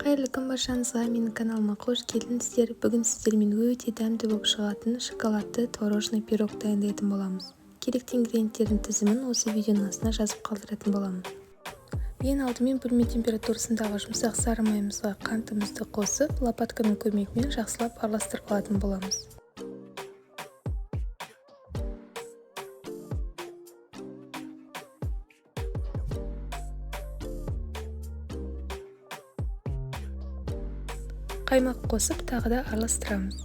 Қайырлы күн баршаңызға! Менің каналыма қош келдіңіздер! Бүгін сіздермен өте дәмді болып шығатын шоколадты творожный пирог дайындайтын боламыз. Керекті ингредиенттердің тізімін осы видеоның астына жазып қалдыратын боламын. Ең алдымен бөлме температурасындағы жұмсақ сары майымызға қантымызды қосып, лопатканың көмегімен жақсылап араластырып алатын боламыз. Қаймақ қосып, тағы да араластырамыз.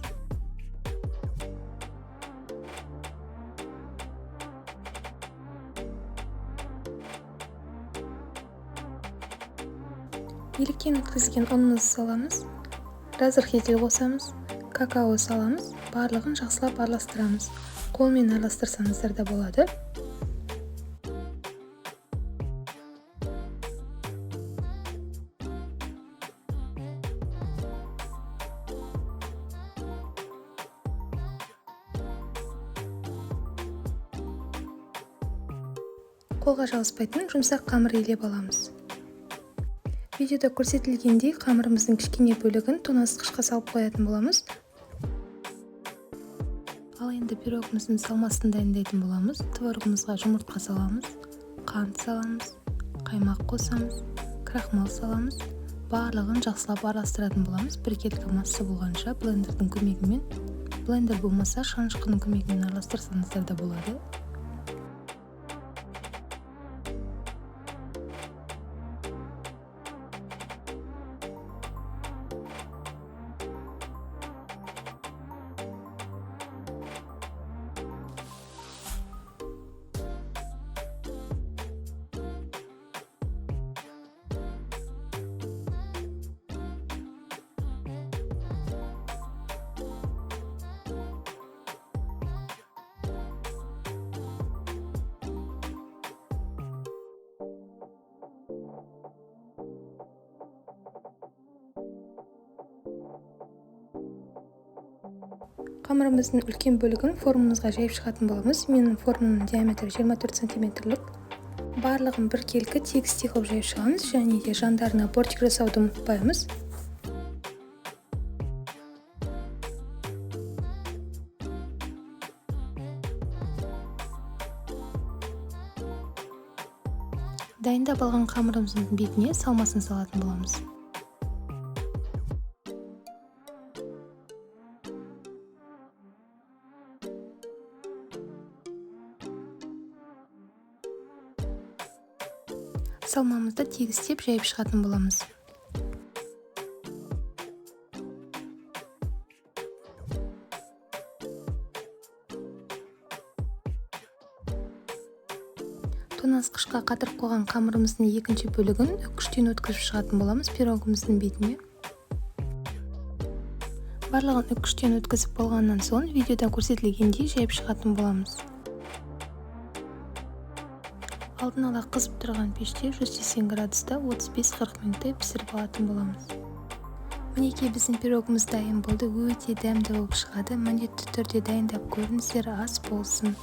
Електен өткізілген ұнымызды саламыз, разрыхлитель қосамыз, какао саламыз, барлығын жақсылап араластырамыз. Қолмен араластырсаңыздар да болады. Қолға жабыспайтын жұмсақ қамыр илеп аламыз. Видеода көрсетілгендей, қамырымыздың кішкене бөлігін тоңазытқышқа салып қоятын боламыз. Ал енді пирогымыздың салмасын дайындайтын боламыз. Творогымызға жұмыртқа саламыз, қант саламыз, қаймақ қосамыз, крахмал саламыз. Барлығын жақсылап араластыратын боламыз. Біркелкі масса болғанша блендердің көмегімен, блендер болмаса, шанышқының көмегімен араластырсаңыздар да болады. Қамырымыздың үлкен бөлігін формамызға жайып шығатын боламыз. Менің формамның диаметрі 24 сантиметрлік. Барлығын біркелкі тегістей қылып жайып шығамыз және де жандарына бортик жасауды ұмытпаймыз. Дайындап алған қамырымыздың бетіне салмасын салатын боламыз. Салмамызды тегістеп жайып шығатын боламыз. Тоңазытқышқа қатырып қойған қамырымыздың екінші бөлігін үккіштен өткізіп шығатын боламыз пирогымыздың бетіне. Барлығын үккіштен өткізіп болғаннан соң, видеода көрсетілгендей жайып шығатын боламыз. Алдын ала қызып тұрған пеште 180 градуста 35-40 минуттай пісіріп алатын боламыз. Мінекей, біздің пирогымыз дайын болды. Өте дәмді болып шығады. Міндетті түрде дайындап көріңіздер. Ас болсын!